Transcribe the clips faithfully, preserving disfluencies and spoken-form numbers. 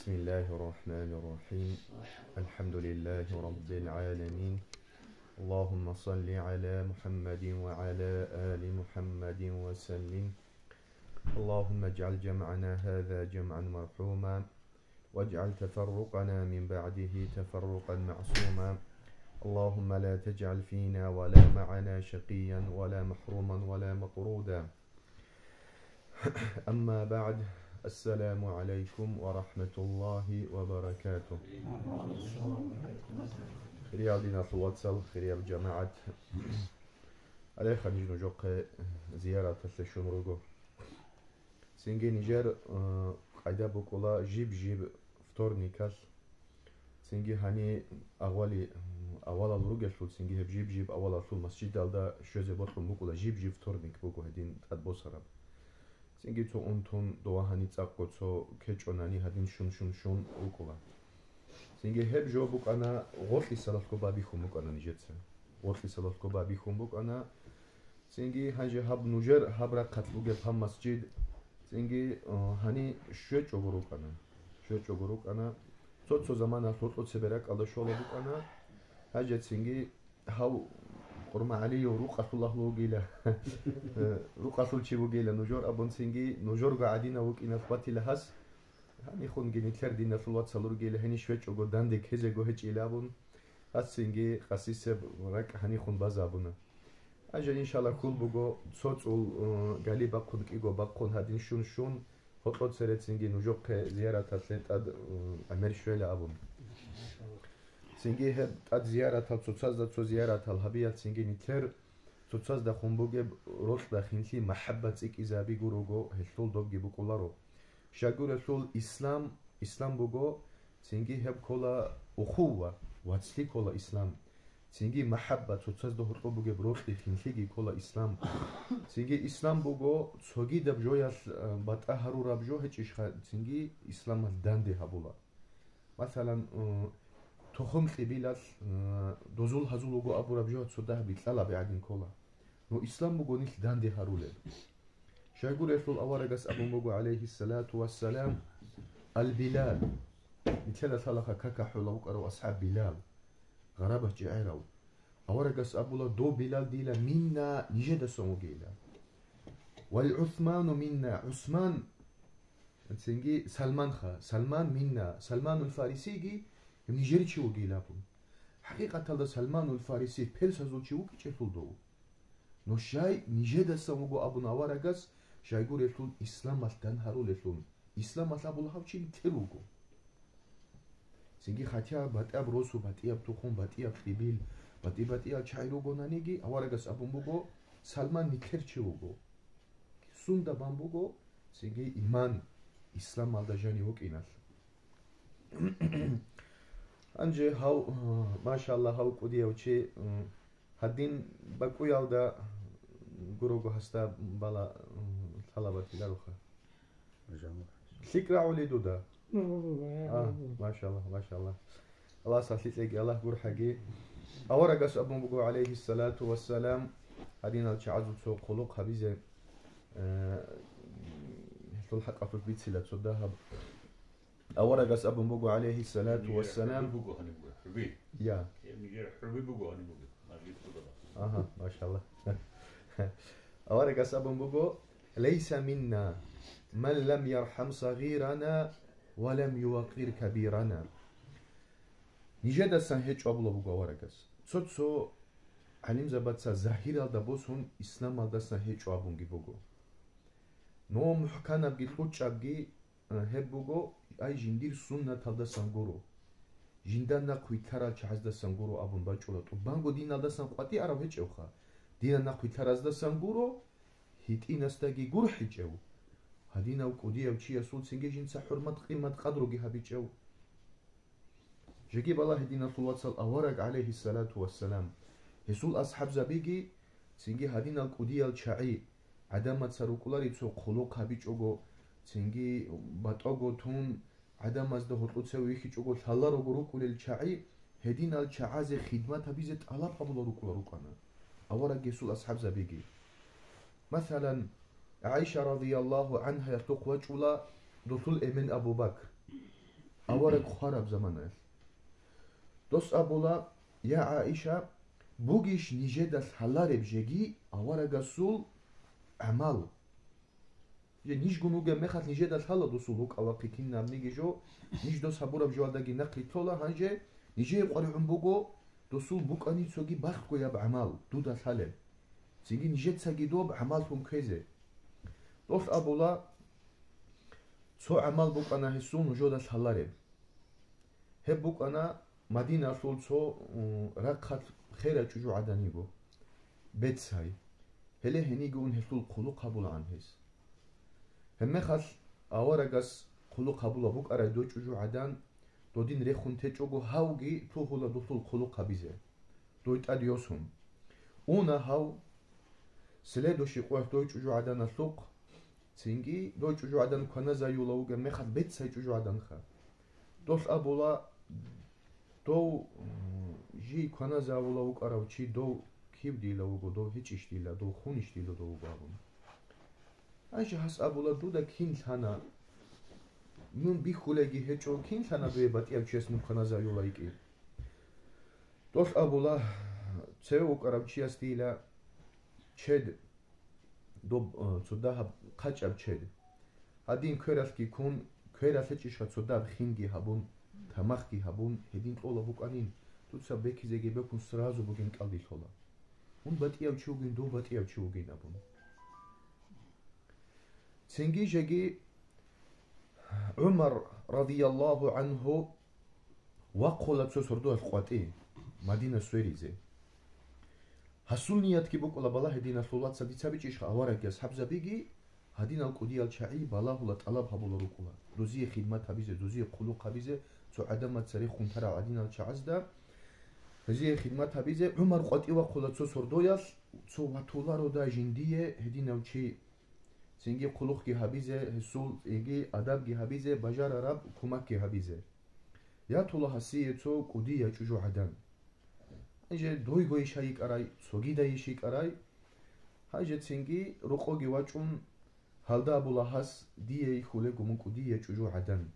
بسم الله الرحمن الرحيم. الحمد لله رب العالمين. اللهم صل على محمد وعلى آل محمد وسلم. اللهم اجعل جمعنا هذا جمعا مرحوما، واجعل تفرقنا من بعده تفرقا معصوما. اللهم لا تجعل فينا ولا معنا شقيا ولا محروما ولا مطرودا. أما بعد، السلام عليكم ورحمة الله وبركاته. Хириял диналъул вацал, хириял жамагӀат. Алейха ниж нужехъе зияраталъе щун руго. Цинги нижер, э, къайда букӀула жиб-жиб вторникалъ. Цинги гьани агъвали, м, авалал ругелъул, цинги гьеб жиб-жиб авалалъул масжидалда щвезе бокьун букӀула, жиб-жиб вторник буго гьедин тӀадбосараб. Цинги цо унтун дова гьани цӀакъго цо кечӀонани гьадин щун-щун-щун вукӀула. Цинги гьеб жо букӀана, гъоркьисалалъго бабихьун букӀана нижеца. Гъоркьисалалъго бабихьун букӀана. Цинги гьанже гьаб нужер гьаб рахъалъ бугеб гьаб масжид, цинги, э, гьани щвечӀого рукӀана. ЩвечӀого рукӀана. Цо-цо заманалъ гьоркьо цебе ракӀалда щола букӀана. Гьанже цинги гьав КъурмагӀалияв рукъалъул агьлу вугила, э, рукъалъул чи вугила нужер абун, цинги нужерго гӀадинав вукӀиналъ батила гьас. Гьанихунги нилъер диналъул вацал ругел гьениш вечӀого данде ккезего гьечӀила абун, гьасцинги къасисеб ракӀ гьанихун базабуна. Гьанже, иншалла, хьул буго, цо цӀул, э, гали бахъун кӀиго бахъун гьадин щун-щун, гьоркьо церецинги нужехъе зияраталъе тӀад, э, гӀемер щвела абун. Цинги гьеб тӀад зияратал цоцазда цо зияратал гьабиялъцинги нилъер цоцаздахун бугеб рокьда хинлъи махӀаббат цӀикӀкӀизаби гурого гьелъул добги букӀуларо. Щайгурелъул ислам, ислам буго, цинги гьеб ккола ухувва, вацлъи ккола ислам. Цинги махӀаббат, цоцазда гьоркьоб бугеб рокьи хинлъиги ккола ислам. Цинги ислам буго, цогидаб жоялъ, э, батӀа гьарураб жо гьечӀищха, цинги исламалъ данде гьабула. Масалан, э, тухум кьибилалъ, э, дозул гьазул вуго абураб жо цо дагьаб бикьалаби гӀадин ккола. Но ислам буго нилъ данде гьарулеб. Щайгурелъул аварагас абун буго, гӀалайгьиссалату вассалам, Ал-Билал. Нилъеда лъалаха кака хӀола вукӀарав асхӀаб Билал, гъарабат чӀегӀерав. Аварагас абула, дов Билал дила минна, нижедасан вугейила. Вал ГӀусману минна, ГӀусман, цинги Салманха, Салман минна, Салманул Фарисиги нижер чи вугейила абун. ХӀакъикъаталда Салманул Фариси персазул чи вукӀичӀелъул дов. Но щай нижедасан вуго абун аварагас, щайгурелъул исламалъ дандгьарулелъул. Исламалъ абула гьав чи нилъер вуго. Цинги хатя батӀияб росу, батӀияб тухум, батӀияб кьибил, батӀи-батӀиял чагӀи ругонаниги, аварагас абун буго, Салман нилъер чи вуго. Сунда бан буго, цинги иман, исламалда жанив вукӀиналъ. Гьанже гьав, машалла, гьав кӀудияв чи, м, гьадин бакӀуялда гурого гьасда бала, м, лъалабатиларуха. ЛъикӀ рагӀули дуда. А, машалла, машалла. Аллагьас лъикӀлъиги, Аллагь гурхӀаги. Аварагас абун буго, гӀалайгьиссалату вассалам, гьадинал чагӀазул цо хъулухъ гьабизе, э, гьелъул хӀакъалъулъ бицила цо дагьаб. Аварагас абун буго, гӀалайгьиссалату вассалам. Нижер хӀуби буго гьаниб буго, хӀуби. Я. Нижер хӀуби буго гьаниб буго. Мажлис буго. Аха, машалла. Аварагас абун буго, «Лайса минна ман лам ярхам сагъирана ва лам ювакъир кабирана». Нижедасан гьечӀо абула буго аварагас. Цо-цо гӀалимзабаца загьиралда босун исламалдасан гьечӀо абунги буго. Но мухӀканабги кьучӀабги, э, гьеб буго, ай, жиндир суннаталдасан гуро, жинда нахъ вилълъарал чагӀаздасан гуро абун бачӀула. ТӀубанго диналдасан къватӀи арав гьечӀевха, дина нахъ вилълъараздасан гуро, гьитӀинасдаги гурхӀичӀев, гьадинав кӀудияв чиясул цинги жинца хӀурмат, къимат, къадруги гьабичӀев. Жеги балагье, диналъул вацал, авараг, гӀалайгьиссалату вассалам, гьесул асхӀабзабиги, цинги гьадинал кӀудиял чагӀи, гӀадамаца рукӀулари цо хъулухъ гьабичӀого, цинги батӀого тун, гӀадамазда гьоркьоцев вихьичӀого лъаларого рукӀулел чагӀи, гьединал чагӀазе хидмат гьабизе тӀалаб гьабула рукӀула рукӀана авараг гьесул асхӀабзабиги. Масалан, ГӀайша радияллагьу гӀангьаялъухъ вачӀула долъул эмен Абу Бакр. авараг хвараб заманаялъ. Дос абула: «Я ГӀаиша, бугищ нижеда лъалареб жеги аварагасул гӀамал? Же нижгун вугеб мехалъ нижеда лъала досул рукӀа-вахъи кинабниги жо, ниж дос гьабураб жоялдаги нахъе лъола, гьанже нижее къваригӀун буго досул букӀани цоги балъгояб гӀамал дуда лъалеб. Цинги нижецаги доб гӀамаллъун ккезе». Дос абула: «Цо гӀамал букӀана гьесул нужеда лъалареб. Гьеб букӀана Мадиналъул цо, м, рахъалъ херай чӀужугӀадан йиго, бецай. Гьеле гьениги ун гьелъул хъулухъ гьабулаан гьес. Гьебмехалъ аварагас хъулухъ гьабула букӀарай дой чӀужугӀадан, додин рехун течӀого гьавги лъугьула дулъул хъулухъ гьабизе, дой тӀад йосун. Уна гьав, следующий къоялъ дой чӀужугӀаданалъухъ, цинги дой чӀужугӀадан кваназаюла вугеб мехалъ бецай чӀужугӀаданха. Дос абула: дов, м, жий кваназавула вукӀарав чи дов кив дила вуго, дов гьечӀищ дила, дов хунищ дила дов вуго», – абун. Гьанже гьас абула: «Дуда кин лъана? Мун бихьулайги гьечӀо, кин лъана дуе батӀияв чияс мун кваназаюла йикӀи?» Дос абула: «Цеве вукӀарав чияс дила чед, доб, э, цо дагьаб хъачӀаб чед. Гьадин квералъги ккун, квералъ гьечӀищха цо дагьаб хинги гьабун, тамахги гьабун, гьедин кьола букӀанин, дуца бекизеги бекун сразу бугин кӀалдилъола. Мун батӀияв чи вугин, дов батӀияв чи вугин», – абун. Цинги жеги ГӀумар радияллагьу гӀанхӀу вахъула цо сордоялъ къватӀи Мадина сверизе. Гьасул ниятги букӀула балагье диналъул вацал дица бичӀищха аварагги асхӀабзабиги, гьадинал кӀудиял чагӀи балагьула тӀалаб гьабула рукӀула, дозие хидмат гьабизе, дозие хъулухъ гьабизе, цо гӀадамаца рехун тарал гьадинал чагӀазда гьезие хидмат гьабизе. ГӀумар къватӀи вахъула цо сордоялъ, цо ватуларода жиндие гьединав чи, цинги хъулухъги гьабизе, гьесул цинги адабги гьабизе, бажарараб кумакги гьабизе. Ятула гьасие цо кӀудияй чӀужугӀадан. Гьанже дойгойищ гьай йикӀарай, цогидайищ йикӀарай. Гьанже цинги рокъоги вачӀун, гьалда абула гьас: «Дие йихьулего мун кӀудияй чӀужугӀадан.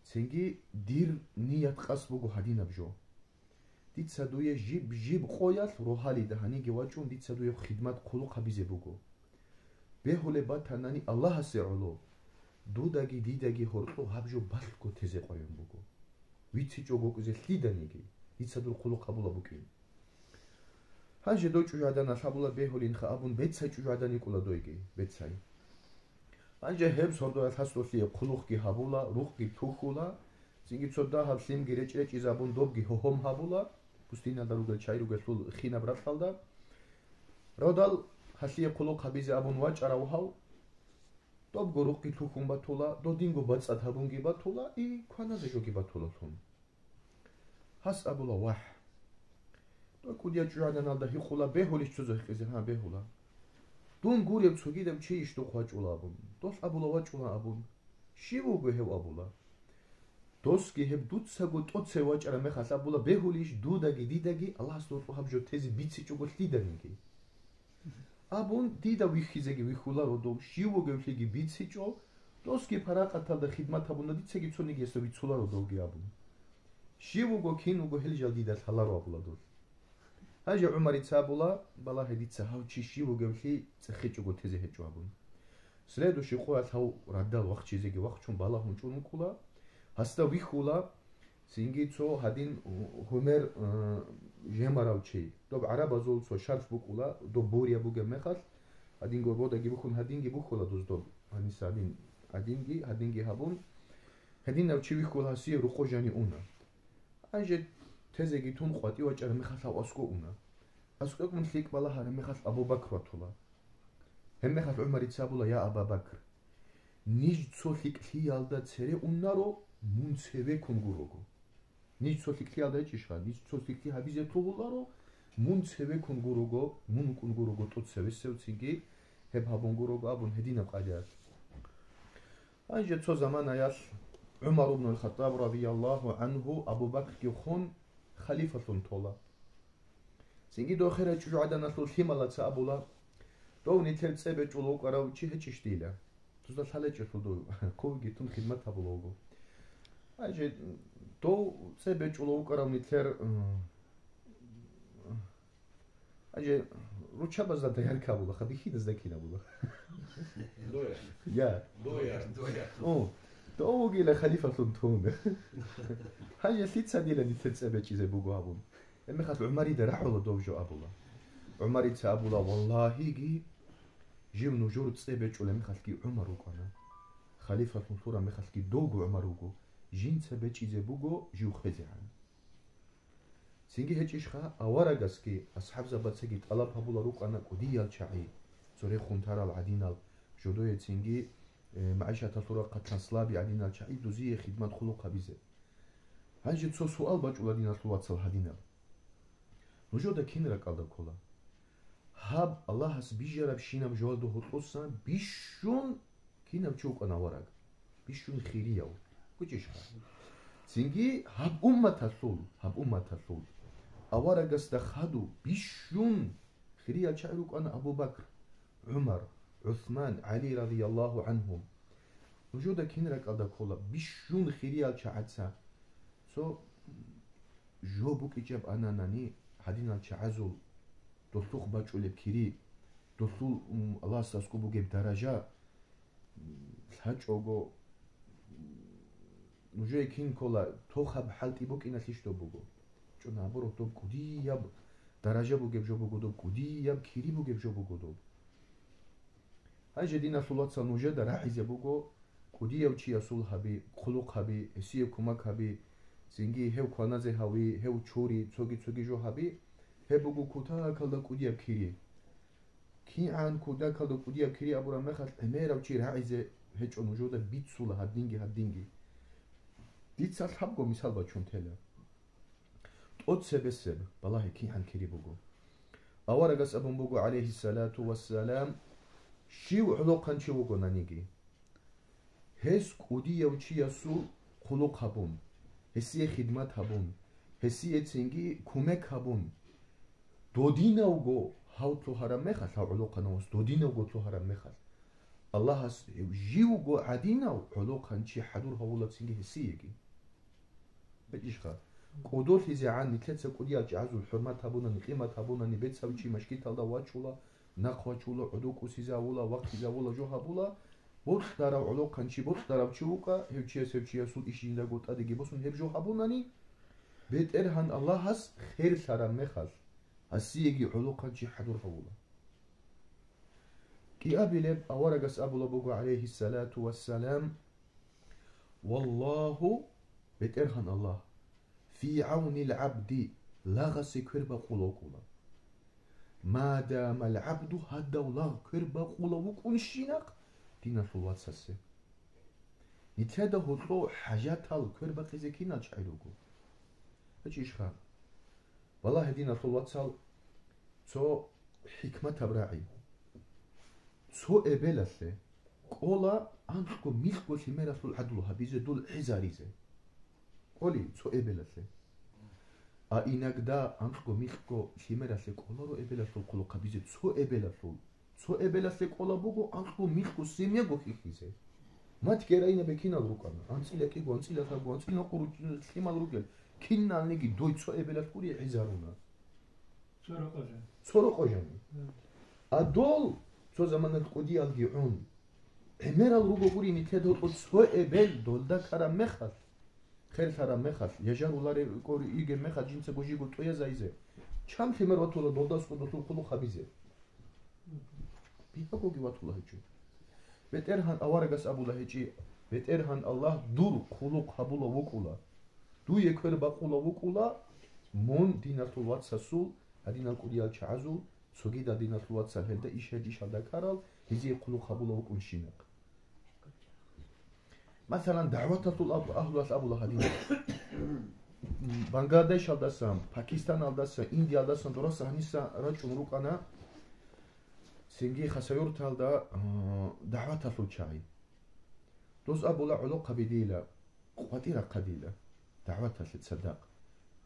Цинги дир ният къасд буго гьадинаб жо. Дица дуе жиб-жиб къоялъ рогьалида гьаниги вачӀун, дица дуе хидмат хъулухъ гьабизе буго. Бегьулеб батанани Аллагьасе гӀоло, дудаги дидаги гьоркьоб гьаб жо балъго тезе къоян буго. БицичӀого кӀвезе лъиданиги, дица дур хъулухъ гьабула букӀин». Гьанже дой чӀужугӀаданалъ абула бегьулинха абун, бецай чӀужугӀадан йикӀула дойги, бецай. Гьанже гьеб сордоялъ гьас долъие хъулухъги гьабула, рукъги тухьула, цинги цо дагьаб лъимги речӀ-речӀизабун добги гьогьом гьабула, пустыниялда ругел чагӀи ругелъул хинаб ракьалда. Родал гьалъие хъулухъ гьабизе абун вачӀарав гьав, добго рукъги тухьун батула, додинго бацӀцӀад гьабунги батула, и кваназе жоги батулалъун. Гьас абула: «Вагь, дой кӀудияй чӀужугӀаданалда гьикъула, бегьулищ цо зохӀкъизе?» «Гьа, бегьула». «Дун гурев цогидав чийищ духъ вачӀула?» – абун. Дос абула: «ВачӀула», – абун. «Щив вуго гьев?» – абула. Досги гьеб дуцаго тӀоцеве вачӀараб мехалъ абула: «Бегьулищ дудаги дидаги Аллагьас гьоркьоб гьаб жо тезе бицичӀого лъиданиги?» Абун, дида вихьизеги вихьуларо дов, щив вугевлъиги бицичӀо, досги паракъаталда хидмат гьабуна, дицаги цониги гьесда бицуларо довги абун. Щив вуго, кин вуго, гьел жал дида лъаларо абула дол. Гьанже ГӀумарица абула: «Балагье дица гьав чи щив вугевлъи цӀехечӀого тезе гьечӀо», – абун. Следующий къоялъ гьав радал вахчизеги вахчун балагьун чӀун вукӀула. Гьасда вихьула цинги цо гьадин гьумер, э, жемарав чи. Доб гӀарабазул цо шарф букӀула, доб буря бугеб мехалъ, гьадин горбодаги бухьун, гьадинги бухьула дуз доб. Гьаниса гьадин, гьадинги, гьадинги гьабун, гьадинав чи вихьула, гьасие рукъо жани уна. Гьанже тезеги тун къватӀи вачӀараб мехалъ гьав аскӀов уна. АскӀовгун лъикӀ балагьараб мехалъ Абу Бакр ватула. Гьеб мехалъ ГӀумарица абула: «Я Аба Бакр, ниж цо лъикӀлъиялда цере унаро, мун цевеккун гурого. Ниж цо лъикӀлъиялда гьечӀищха, ниж цо лъикӀлъи гьабизе лъугьуларо, мун цевеккун гурого, мун вукӀун гурого тӀоцевесев, цинги гьеб гьабун гурого», – абун гьединаб къайдаялъ. Гьанже цо заманаялъ ГӀумар ибн аль-Хаттаб радияллагьу гӀанхӀу Абу Бакрги хун халифалъун тола. Цинги дов херай чӀужугӀаданалъул лъималаца абула: «Дов нилъер цӀе бечӀул вукӀарав чи гьечӀищ дила? Дузда лъалечӀелъул дов, хъувги тун хидмат гьабула вуго». Гьанже дов цӀе бечӀулев вукӀарав нилъер, м, гьанже руччабазда доярка абула, ха, бихьиназда кин абула? Дояр. Я. Дояр. Дояр. О, дов вугила халифалъун тун. Гьанже лъица дила нилъер цӀе бечӀизе буго абун. Гьебмехалъ ГӀумарида рагӀула дов жо абула. ГӀумарица абула: «Валлагьиги, жив нужер цӀе бечӀулеб мехалъги ГӀумар вукӀана. Халифалъун лъураб мехалъги довго ГӀумар вуго. Жинца бечӀизе буго жив хвезегӀан». Цинги гьечӀищха, аварагасги асхӀабзабацаги тӀалаб гьабула рукӀана кӀудиял чагӀи, цо рехун тарал гӀадинал, жодое цинги, э, магӀишаталъул рахъалъан слаби гӀадинал чагӀи дузие хидмат-хъулухъ гьабизе. Гьанже цо суал бачӀула, диналъул вацал, гьадинаб. Нужеда кин ракӀалда ккола? Гьаб Аллагьас бижарабщинаб жоялда гьоркьосан бищун кинав чи вукӀана авараг? Бищун хирияв. БучӀищха? Цинги гьаб умматалъул, гьаб умматалъул аварагасда хадув бищун хириял чагӀи рукӀана Абу Бакр, ГӀумар, ГӀусман, ГӀали радияллагьу гӀанхум. Нужеда кин ракӀалда ккола бищун хириял чагӀаца? Цо жо букӀичӀеб ананани, гьадинал чагӀазул долъухъ бачӀулеб кири, долъул, м, Аллагьас аскӀоб бугеб даража, м, лъачӀого, м, нужее кин ккола, тохаб хӀалтӀи букӀиналъищ доб буго? ЧӀо, наоборот, доб кӀудияб даража бугеб жо буго, доб кӀудияб кири бугеб жо буго доб. Гьанже, диналъул вацал, нужеда рагӀизе буго, кӀудияв чиясул гьаби, хъулухъ гьаби, гьесие кумек гьаби, цинги гьев кваназе гьави, гьев чури, цоги-цоги жо гьаби, гьеб буго кутакалда кӀудияб кири. КигӀан кутакалда кӀудияб кири абураб мехалъ, гӀемерав чи рагӀизе гьечӀо, нужеда бицула гьадинги-гьадинги. Дица лъабго мисал бачун тела. ТӀоцебесеб, балагье, кигӀан кири буго. Аварагас абун буго, гӀалайгьиссалату вассалам, щив гӀолохъанчи вугонаниги, гьес кӀудияв чиясул хъулухъ гьабун, гьесие хидмат гьабун, гьесие цинги кумек гьабун, додинавго гьав лъугьараб мехалъ, гьав гӀолохъанав вас додинавго лъугьараб мехалъ, Аллагьас живго гӀадинав гӀолохъанчи хӀадур гьавула цинги гьесиеги. БетӀищха, кӀодолъизегӀан нилъеца кӀудиял чагӀазул хӀурмат гьабунани, къимат гьабунани, бецав чи машгиталда вачула, нахъ вачула, гӀодов кӀусизавула, вахъизавула, жо гьабула, бокьарав гӀолохъанчи, бокьарав чи вукӀа, гьев чияс гьев чиясул иш жиндаго тӀадеги босун гьеб жо гьабунани, БетӀергьан Аллагьас херлъараб мехалъ, гьасиеги гӀолохъанчи хӀадур гьавула. КӀиабилеб аварагас абула буго, гӀалайгьиссалату вассалам: «Валлагьу, БетӀергьан Аллагь, фи гӀавнил гӀабди, лагъасе квер бакъула вукӀула. Ма дамал гӀабду, гьадав лагъ квер бакъула вукӀунщинахъ, диналъул вацасе». Нилъеда гьоркьов хӀажатал квер бакъизе кинал чагӀи руго? ГьечӀищха? Валлагь, диналъул вацал, цо хӀикматаб рагӀи. Цо эбелалъе кӀола анкьго-микьго лъимералъул гӀадлу гьабизе, дол гӀезаризе. КӀоли цо эбелалъе. А иногда анкьго-микьго лъимералъе кӀоларо эбелалъул хъулухъ гьабизе цо эбелалъул. Цо эбелалъе кӀола буго анкьго-микьго семьяго хьихьизе. Мат героинаб бекинал рукӀана. АнцӀила кӀиго, анцӀила лъабго, анцӀила нукъо руч-, лъимал ругел. Киналниги дой цо эбелалъ гури гӀезаруна. Цо рокъо жан. Цо рокъо жани. Мгм. А дол цо заманалъ кӀудиялги гӀун. ГӀемерал руго гури нилъеда гьоркьор цо эбел долда ккараб мехалъ. Херлъараб мехалъ, яжарулареб кӀор йигеб мехалъ жинцаго жиго тӀоязайзе. Чам лъимер ватула долдасго досул хъулухъ гьабизе? Бигьагоги ватула гьечӀо. БетӀергьан аварагас абула гьечӀи: «БетӀергьан Аллагь дур хъулухъ гьабула вукӀула, дуе квер бакъула вукӀула, мун диналъул вацасул, гьадинал кӀудиял чагӀазул, цогидал диналъул вацал гьелда иш гьечӀищалда ккарал, гьезие хъулухъ гьабула вукӀунщинахъ». Масалан, дагӀваталъул аб-, агьлуялъ абула гьадин. Бангладешалдасан, Пакистаналдасан, Индиялдасан дураса гьаниса рачӀун рукӀана цинги Хасавюрталда, а, дагӀваталъул чагӀи. Доз абула гӀолохъаби дила, къватӀи рахъа дила, дагӀваталъе цадахъ.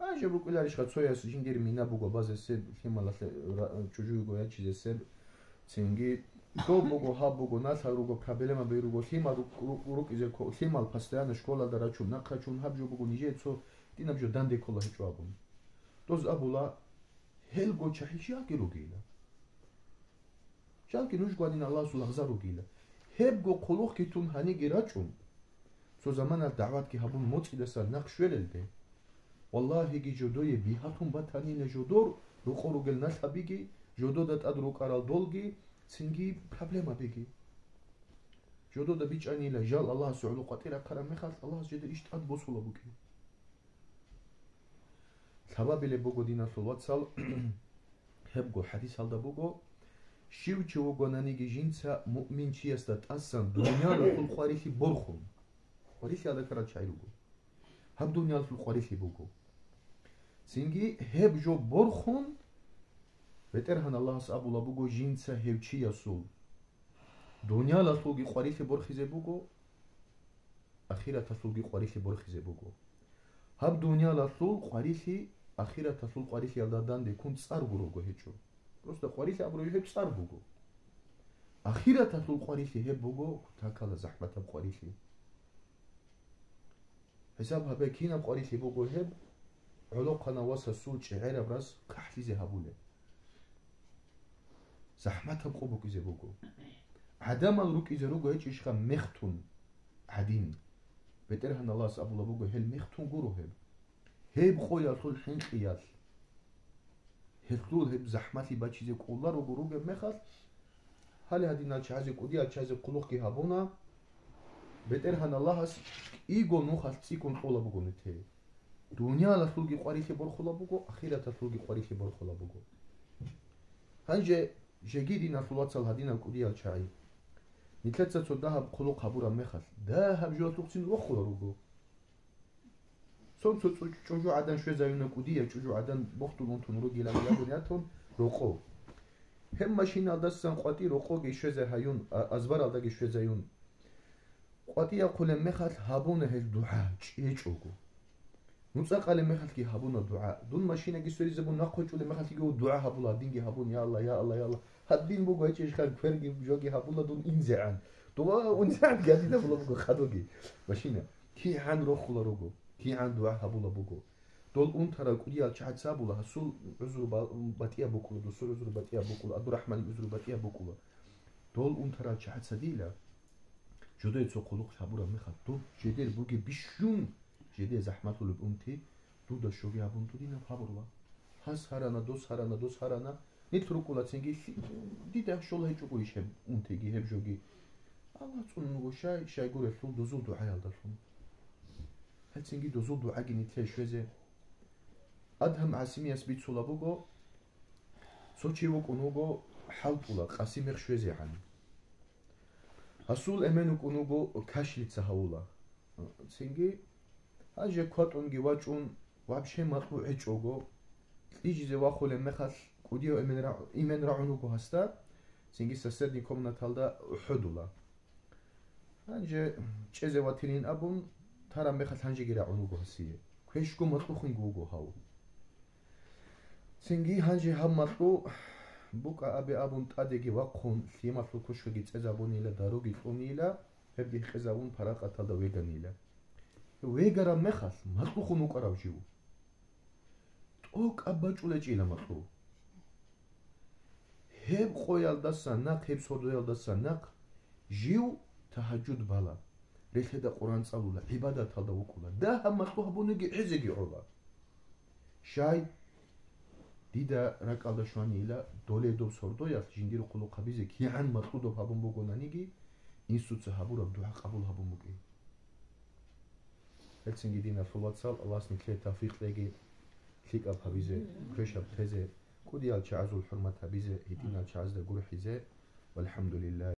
А жо букӀуларищха, цояс жиндир мина буго базесеб, лъималалъе ра-, чӀужуйго ячизесеб, цинги Доб буго, гьаб буго, налъал руго, проблемаби руго, лъимал ру-, ру-, рукӀизе кко-, лъимал постоянно школалда рачун, нахъ рачун, гьаб жо буго, нижее цо гьитӀинаб жо данде ккола гьечӀо абун. Доз абула, гьелго чагӀи жалги ругила. Жалги нуж гванин Аллагьасул лагъзал ругила. Гьебго хъулухъги тун гьаниги рачӀун, цо заманалъ дагӀватги гьабун моцӀидасан нахъ щвелелде, валлагьиги, жодое бигьалъун батанила жодор рокъор ругел налъабиги, жодода тӀад рукӀарал долги, цинги проблемабиги. Жодода бичӀанила жал Аллагьасе гӀоло къватӀир рахъараб мехалъ, Аллагьас жеда иш тӀад босула букӀин. Лъабабилеб буго, диналъул вацал, гьебго хӀадисалда буго, щив чи вугонаниги жинца муъмин чиясда тӀасан дуниялалъул къварилъи борхун. Къварилъи гьадакарал чагӀи руго. Гьаб дуниялалъул къварилъи буго. Цинги гьеб жо борхун, БетӀергьан Аллагьас абула буго жинца гьев чиясул. Дуниялалъулги къварилъи борхизе буго, ахираталъулги къварилъи борхизе буго. Гьаб дуниялалъул къварилъи ахираталъул къварилъиялда данде ккун цӀар гурого гьечӀо. Просто къварилъи абураб гьеб цӀар буго. Ахираталъул къварилъи гьеб буго кутакала захӀматаб къварилъи. ХӀисаб гьабе, кинаб къварилъи буго гьеб, гӀолохъанав васасул чӀегӀераб рас кахӀлъизе гьабулеб. ЗахӀматаб къо букӀизе буго. ГӀадамал рукӀизе руго гьечӀищха мехтун гӀадин. БетӀергьан Аллагьас абула буго, гьел мехтун гуро гьеб. Гьеб къоялъул хӀинкъиялъ, гьелъул гьеб захӀмалъи бачизе кӀоларуго ругеб мехалъ, гьале гьадинал чагӀазе, кӀудиял чагӀазе хъулухъги гьабуна, БетӀергьан Аллагьас кӀиго нухалъ цӀикӀкӀун кьола буго нилъее. Дуниялалъулги къварилъи борхула буго, ахираталъулги къварилъи борхула буго. Гьанже жеги, диналъул вацал, гьадинал кӀудиял чагӀи. Нилъеца цо дагьаб хъулухъ гьабураб мехалъ, дагьаб жоялъухъцин рохула руго. Цо-, цо-, цо-, чӀужугӀадан щвезаюна кӀудияв, чӀужугӀадан бохдул унтун ругилан ягун ятун рокъов. Гьеб машиналдасан къватӀи рокъовги щвезе гьаюн, а-, азбаралдаги щвезаюн. КъватӀи яхъулеб мехалъ гьабуна гьел дугӀа чӀечӀого. НуцӀа къалеб мехалъги гьабуна дугӀа. Дун машинаги сверизабун нахъ вачӀулеб мехалъги дугӀа гьабула, гьадинги гьабун, я Аллагь, я Аллагь, я Аллагь. Гьадин буго гьечӀищха кверги жоги гьабула дун инзегӀан. Дова унзегӀан гьадин гьабула буго хадуги. Машина. КигӀан рохула руго, кигӀан дугӀа гьабула буго. Дол унтарал кӀудиял чагӀаца абула, гьасул гӀузру ба-, батӀияб букӀула, досул гӀузру батӀияб букӀула, Абдурахманил гӀузру батӀияб букӀула. Дол унтарал чагӀаца дила, жодое цо хъулухъ гьабураб мехалъ, доб жедер бугеб бищун жеде захӀмалъулеб унти, дуда щоги гьабун дудинаб гьабурула. Гьас гьарана, дос гьарана, дос гьарана, Нилъ рукӀула цинги лъи-, дида щола гьечӀого иш гьеб унтиги, гьеб жоги. Аллагь цӀунун вуго щай, щайгурелъул дозул дугӀаялдалъун. Гьецинги дозул дугӀаги нилъее щвезе. Адгьам ГӀасимияс бицула буго, цо чи вукӀун вуго хӀалтӀула, къаси мех щвезегӀан. Гьасул эмен вукӀун вуго кашлица гьавула. Цинги гьанже кватӀунги вачӀун, вообще макьу гьечӀого, кьижизе вахулеб мехалъ кӀудияв эмен ра-, эмен рагӀун вуго гьасда, цинги соседний комнаталда хӀодула. Гьанже чӀезе ватилин абун, тараб мехалъ гьанжеги рагӀун вуго гьасие. Квешго макьухъунги вуго гьав. Цинги гьанже гьаб макьу букӀа абе абун тӀадеги вахъун, лъималъул кушкаги цӀезабунила, даруги кьунила, гьебги хӀекъезабун паракъаталда веганила. Вегараб мехалъ макьухъун вукӀарав жив тӀокӀаб бачӀулечӀила макьу. Гьеб къоялдаса нахъ, гьеб сордоялдаса нахъ жив тагьажуд бала, релъеда Къуран цӀалула, гӀибадаталда вукӀула, дагьаб макьу гьабуниги гӀезеги гӀола. Щай? Дида ракӀалда щванила, доле доб сордоялъ жиндир хъулухъ гьабизе кигӀан макьу доб гьабун бугонаниги, инсуца гьабураб дугӀа къабул гьабун букӀин. Гьелцинги, диналъул вацал, Аллагьас нилъее тавфикъ кьеги, лъикӀаб гьабизе, квешаб тезе, кӀудиял чагӀазул хӀурмат гьабизе, гьитӀинал чагӀазда гурхӀизе. ВалхӀамдулиллагь.